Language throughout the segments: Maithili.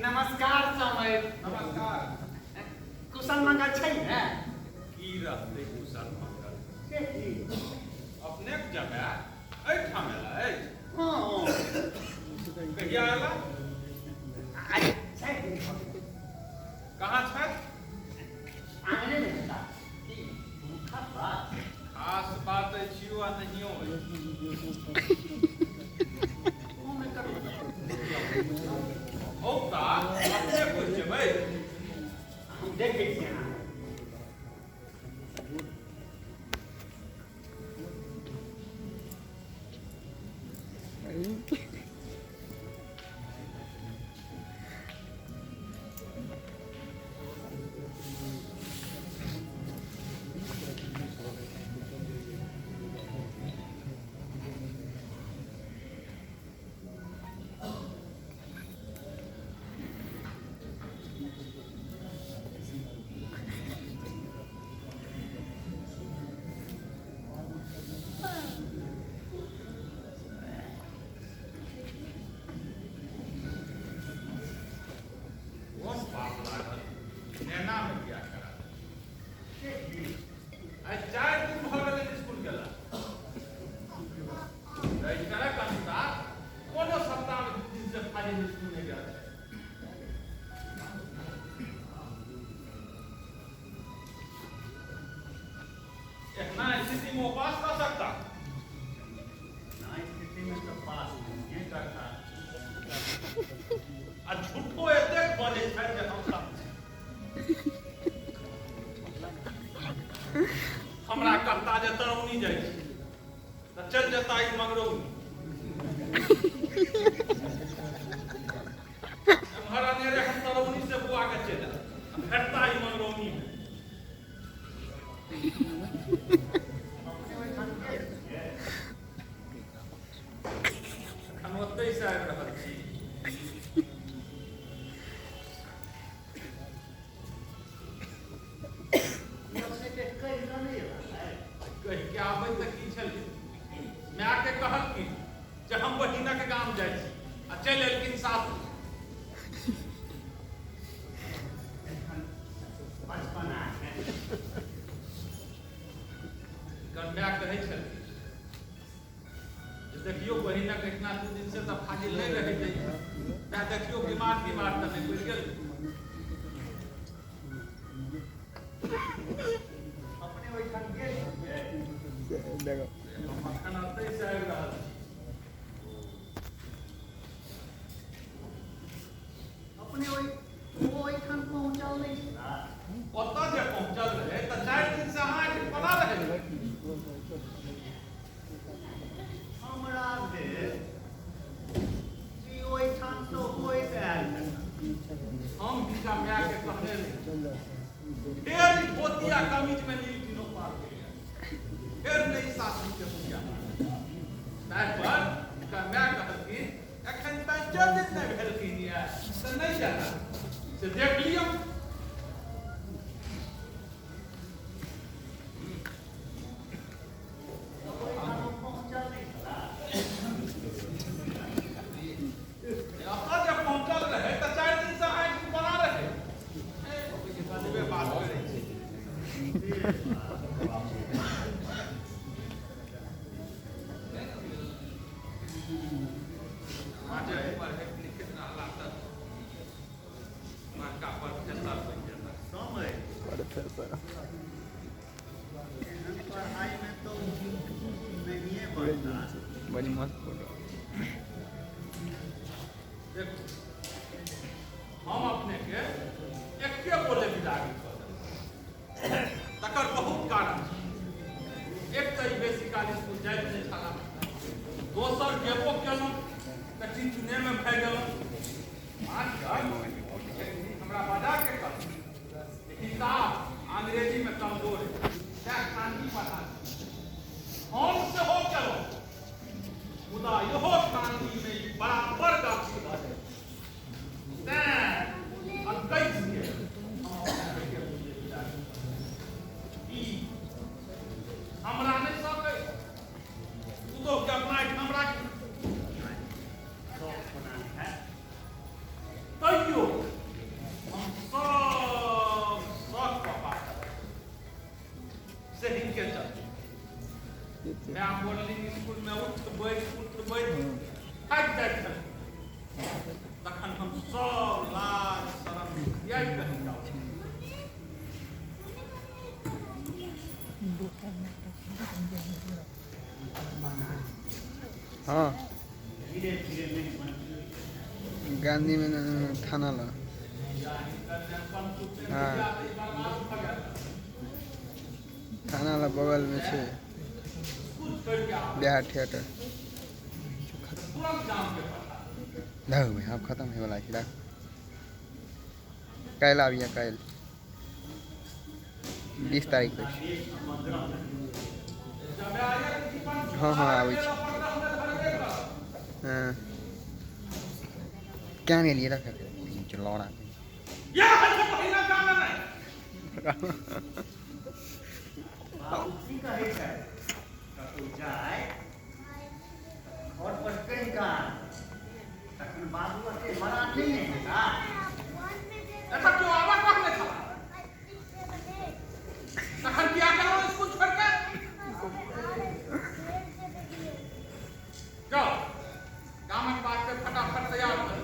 नमस्कार समय। नमस्कार। कुशल मंगल छै ने? की रहतै कुशल मंगल? से की? अपनेक जमाय एहिठाम एला अछि? हँ। कहिया एला? आइ 4 दिन भऽ गेल। कहाँ छथि? आंगने मे हेता। की कोनो खास बात? खास बात अछियो आ नहियो अछि। हम एकर मतलब औता अपने बुझि जेबै। हम देखै छी अहाँ। कोन पाप लागल नेनामे बियाह करा देलक? आइ 4 दिन भऽ गेलै स्कूल गेला। रजिस्टरक अनुसार कोनो सप्ताहमे 2 दिन से फाजिल स्कूल नहि गेल छै। एहना स्थितिमे ओ पास कऽ सकता? ना, स्थितिमे तऽ पास नहिए करता। आ झूठो एतेक बजै छथि जे हम सब हमरा कहता जे तरौनी जाइ छी तऽ चलि जेता ई मंगरौनी। एम्हर अनेरे हम तरौनी से बुआ के चलि आयब आ भेटता ई मंगरौनी मे। अपने ओहिठाम गेल छियै? एखन ओतहि से आबि रहल छी। ई अपनेके कहि कऽ नहि एला? कहि के आबै तऽ की छलै, मायके कहलखिन जे हम बहिनक गाम जाइ छी आ चलि एलखिन सासुर। एखन बचपना है। हिनकर माय कहै छलखिन जे देखियौ, बहिनक एहिना 2 दिन से तऽ फाजिल नहि रहै दैया, तैं देखियौ बीमार तीमार तऽ नहि पड़ि गेल। अपने ओहिठाम गेल छियै? हम एखन ओतहि से आबि रहल छी। अपने ओहि ओ ओहिठाम पहुँचल नहि छला? ओतऽ जे पहुँचल रहै तऽ 4 दिन से अहाँ एहिठाम कोना रहै? हमरा भेल जे ओहिठाम सँ होइत आयल हेता। हम हिनका मायके कहने रही, फेर ई धोती आ कमीजमे नील किनो पार गेल, फेर नहि सासुके पूजा। ताहि पर हिनका माय कहलखिन, एखन 5 दिन नहि भेलखिन यऽ तऽ नहि जेता, से देख लियौ। तऽ ओहिठाम ओ पहुँचल नहि छला? एतऽ जे पहुँचल रहै तऽ 4 दिन से अहाँ एहिठाम कोना रहै? गजबे बात करै छी। से बात। बाजै पढ़ैत लिखैत रहला तऽ बड़का प्रोफेसर बनि जेता। समय एहन पढ़ाइमे तऽ नहिए बनता। बड़ी मस्त फोटो। देखू, हम अपनेके एके बोले विदागी कऽ देलहुँ, तकर बहुत कारण छै। एक तऽ ई बेसी काल स्कूल जाइत नहि छलाह, दोसर गेबो केलहुँ तऽ टिफिनेमे भए गेलहुँ। मास्टर हमरा बजा के कहलखिन जे हिसाब अंग्रेजीमे कमजोर है, तैं खानगी पढ़ा। हम सेहो केलहुँ, मुदा जाइत कहीं जाउ। हाँ। धीरे धीरे नहीं बनती। गांधी में थाना ला। हाँ। थाना ला बगल में छे बिहार थिएटर। धौ भाई, आब खत्म होय वाला छै, राख। काल्हि आबिहे, काल्हि 20 तारीख तक। हाँ हाँ आबै छी। हाँ, क्या गेलियै? रख लौड़ा। बाबू की कहै छै, कतहु जाय घर पर कहि कऽ, तखन बाबू एते मरान नहि ने हेता। एतऽ केओ आबऽ कहने छला? तखन किया गेलहुँ स्कूल छोड़ि के? जाउ, गामक बात के फटाफट तैयार करू।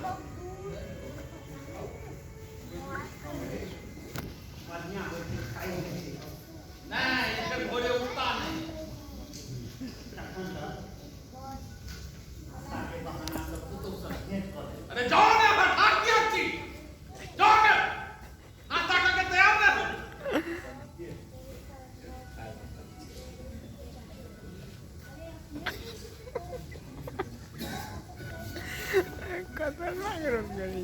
बढ़िआँ होइ छै, खाइ होइ छै। नहि, एते भोरे उठता नहि। तखन तऽ नाश्ताके बहाना सँ पुतहु सँ भेंट कऽ देब। अरे जाओ ने, हठार किया छी? जाओ ने, नाश्ता करके तैयार ने हो। खतरनाक रोल करी।